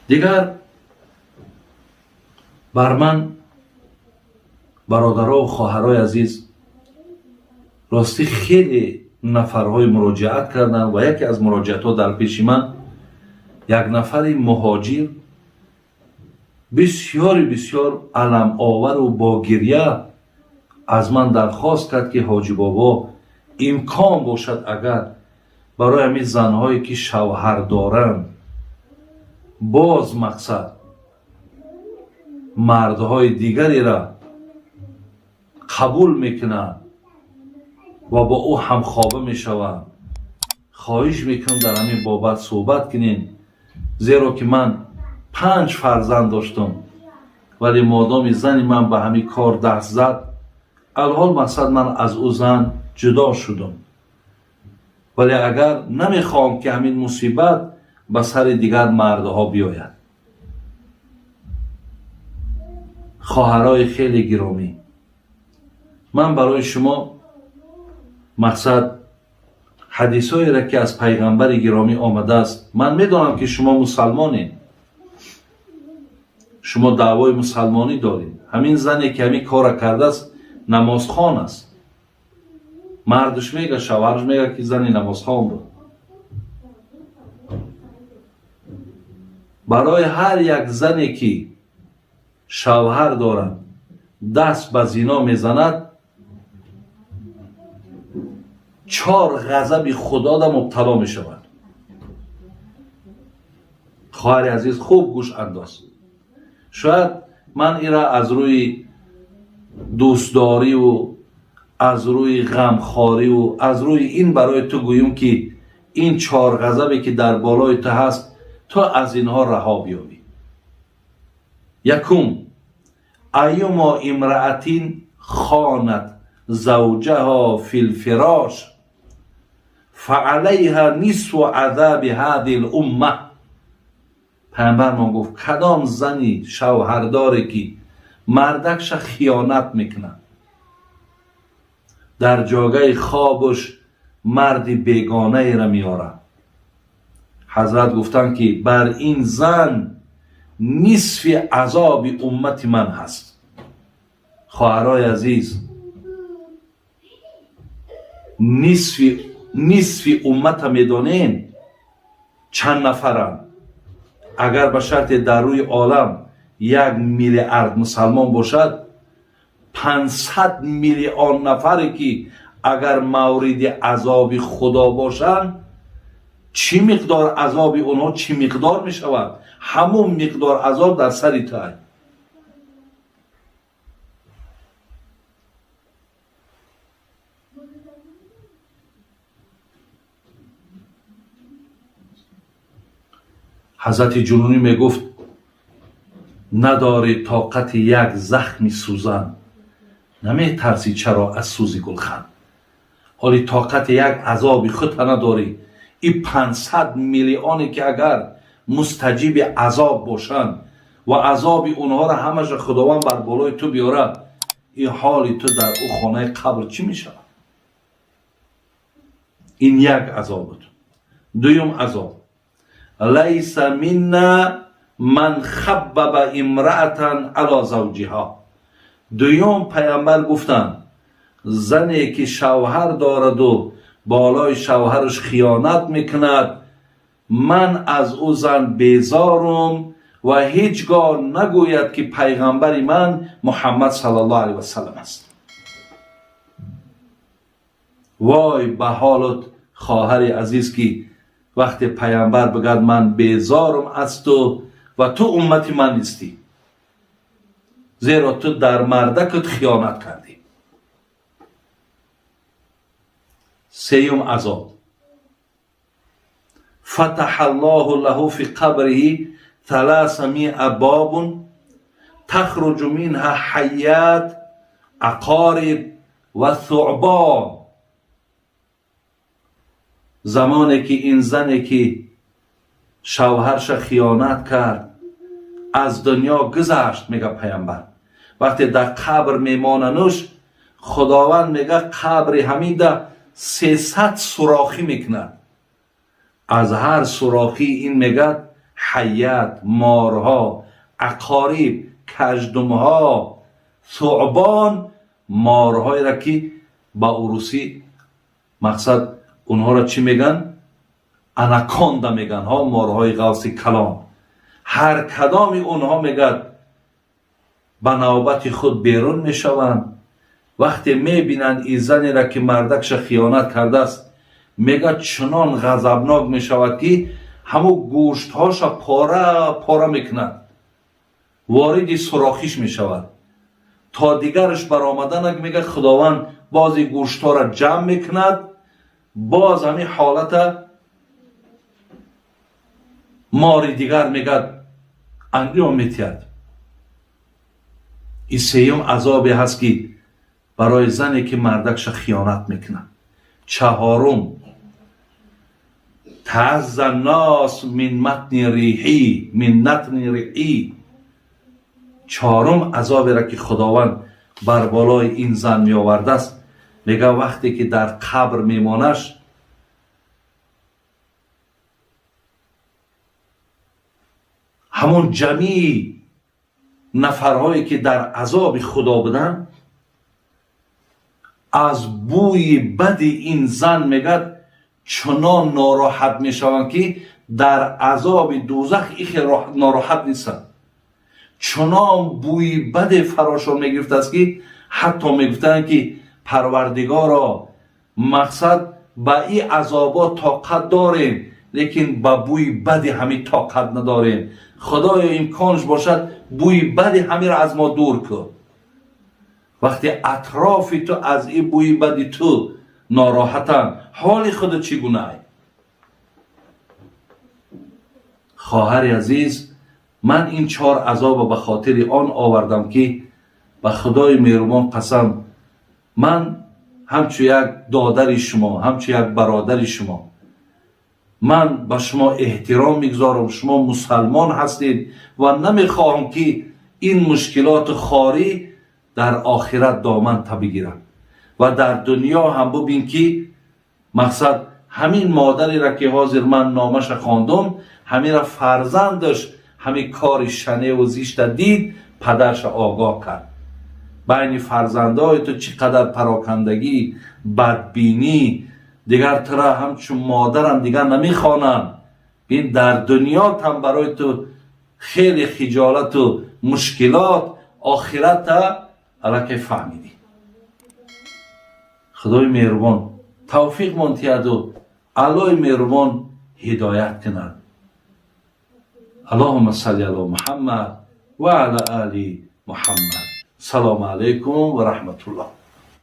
Дигар бар ман, бародаро, хоҳарои азиз, ростӣ хеле нафарҳои муроҷиат карданд ва яке аз муроҷиатҳо дар пеши ман як нафари муҳоҷир бисёри бисёр аламовару бо гирья аз ман дархост кард, ки ҳоҷӣ бобо, имкон бошад, агар барои ҳамин занҳое, ки шавҳар доранд, боз мақсад мардҳои дигареро қабул мекунанд ва бо ӯ ҳамхоба мешаванд, хоҳиш мекунам, дар ҳамин бобат суҳбат кунем, зеро ки ман 5 фарзанд доштам, вале модоми зани ман ба ҳамин кор даст зад, алҳол мақсад ман аз ӯ зан ҷудо шудам, вале агар намехоҳам, ки ҳамин мусибат ба сари дигар мардҳо биёяд. Хоҳарои хеле гиромӣ, ман барои шумо мақсад ҳадисҳоеро, ки аз пайғамбари гиромӣ омадааст, ман медонам, ки шумо мусалмонед, шумо даъвои мусалмонӣ доред. Ҳамин зане, ки ҳамин корра кардааст, намозхон аст. Мардаш мега, шавҳараш мега, ки зани намозхон буд. Барои ҳар як зане, ки шавҳар дорад, даст ба зино мезанад, чор ғазаби худода мубтало мешавад. Хоҳари азиз, хуб гӯш андоз. Шояд ман ира аз рӯи дӯстдориву аз рӯи ғамхориву аз рӯи ин барои ту гӯем, ки ин чор ғазабе, ки дар болои ту ҳаст, ту аз инҳо раҳо биёбӣ. Якум: أيما امرأة خانت زوجها في الفراش فعليها نصف عذاب هذه الأمة. Пайғамбармон гуфт: кадом зани шавҳардоре, ки мардакша хиёнат мекунад, дар ҷогаи хобаш марди бегонаеро меорад, ҳазрат гуфтанд, ки бар ин зан нисфи азоби уммати ман ҳаст. Хоҳарои азиз, нисфи уммата медонем чанд нафаранд? Агар ба шарте дар рӯи олам 1 миллиард мусалмон бошад, 500 миллион нафаре, ки агар мавриди азоби худо бошанд, чӣ миқдор азоби онҳо чӣ миқдор мешавад? Ҳамон миқдор азоб дар сари ту ай. Ҳазрати Ҷунунӣ мегуфт: надорӣ тоқати як захми сӯзан, наметарсӣ чаро аз сӯзи гулхан? Ҳоли тоқати як азоби худта надорӣ, и 500 миллионе, ки агар мустаҷиби азоб бошанд ва азоби онҳоро ҳамаша Худованд бар болои ту биёрад, ин ҳоли ту дар ӯ хонаи қабр чӣ мешавад? Ин як азоб буд. Дуюм азоб: ليس منا من خبب امرأة على زوجها. Дуюм, пайғамбар гуфтанд: зане, ки шавҳар дораду болои шавҳараш хиёнат мекунад, ман аз ӯ зан безорум ва ҳеҷ гоҳ нагӯяд, ки пайғамбари ман Муҳаммад саллаллоҳу алайҳи васаллам аст. Вой ба ҳолат, хоҳари азиз, ки вақте пайғамбар бигӯяд: ман безорум аз ту ва ту уммати ман нестӣ, зеро ту дар мардакат хиёнат кардӣ. Сеюм азоб: فتح الله له في قبره 300 باب تخرج منها حيات، عقارب وثعبان. Замоне ки ин зане, ки шавҳарша хиёнат кард, аз дунё гузашт, мега пайғамбар, вақте дар қабр мемонануш, Худованд мега, қабри ҳамида 300 сурохӣ мекунад. Аз ҳар сурохӣ ин мегӯяд Ҳайят, морҳо, ақориб, каждумҳо, суъбон, морҳоеро ки ба урусӣ мақсад онҳоро чӣ меган? Анаконда меган, ҳо, морҳои ғавси калон. Ҳар кадоми онҳо мегӯяд ба навбати худ берун мешаванд. Вақте мебинанд ин занеро ки мардакша хиёнат кардааст, мегӯяд чунон ғазабнок мешавад ки ҳамун гӯштҳоша пора пора мекунад, вориди сурохиш мешавад то дигараш баромаданак. Мегӯяд Худованд бози гӯштҳоро ҷамъ мекунад, боз ҳамин ҳолата мори дигар мегӯяд анҷом метиҳад. Ин сеюм азобе ҳаст ки барои зане ки мардакша хиёнат мекунад. Чаҳорум: таазза ннос мин матни риҳӣ, мин натни риҳӣ. Чаҳорум азоберо ки Худованд бар болои ин зан меовардааст, мегӯяд вақте ки дар қабр мемонаш, ҳамон ҷамъи нафарҳое ки дар азоби Худо буданд, аз бӯи бади ин зан мегӯяд чунон нороҳат мешаванд ки дар азоби дӯзах ихел нороҳат нестанд. Чунон бӯи баде фарошон мегирифтааст ки ҳатто мегуфтанд ки Парвардигоро, мақсад ба ин азобот тоқат дорем, лекин ба бӯи бади ҳамин тоқат надорем. Худоё, имконш бошад, бӯи бади ҳаминро аз мо дур кун. Вақте атрофи ту аз ин бӯи бади ту нороҳатанд, ҳоли худо чӣ гунаай? Хоҳари азиз, ман ин чор азоба ба хотири он овардам ки ба Худои меҳрубон қасам, ман ҳамчу як додари шумо, ҳамчу як бародари шумо, ман ба шумо эҳтиром мегузорам. Шумо мусалмон ҳастед ва намехоҳам ки ин мушкилоту хорӣ дар охират доман та бигирад. Ва дар дунё ҳам бубин ки мақсад ҳамин модареро ки ҳозир ман номаша хондум, ҳаминро фарзандаш ҳамин кори шаневу зишта дид, падарша огоҳ кард. Байни фарзандои ту чӣ қадар парокандагӣ, бадбинӣ, дигар тура ҳамчун модарам дигар намехонанд. Бин, дар дунётам барои ту хеле хиҷолату мушкилот, охирата аллакай фаҳмидӣ. Худои меҳрубон тавфиқмон тиҳаду Аллоҳи меҳрубон ҳидоят кунад. Аллоҳумма салли ало Муҳаммад ва ала али Муҳаммад. Салому алайкум ва раҳматуллоҳ.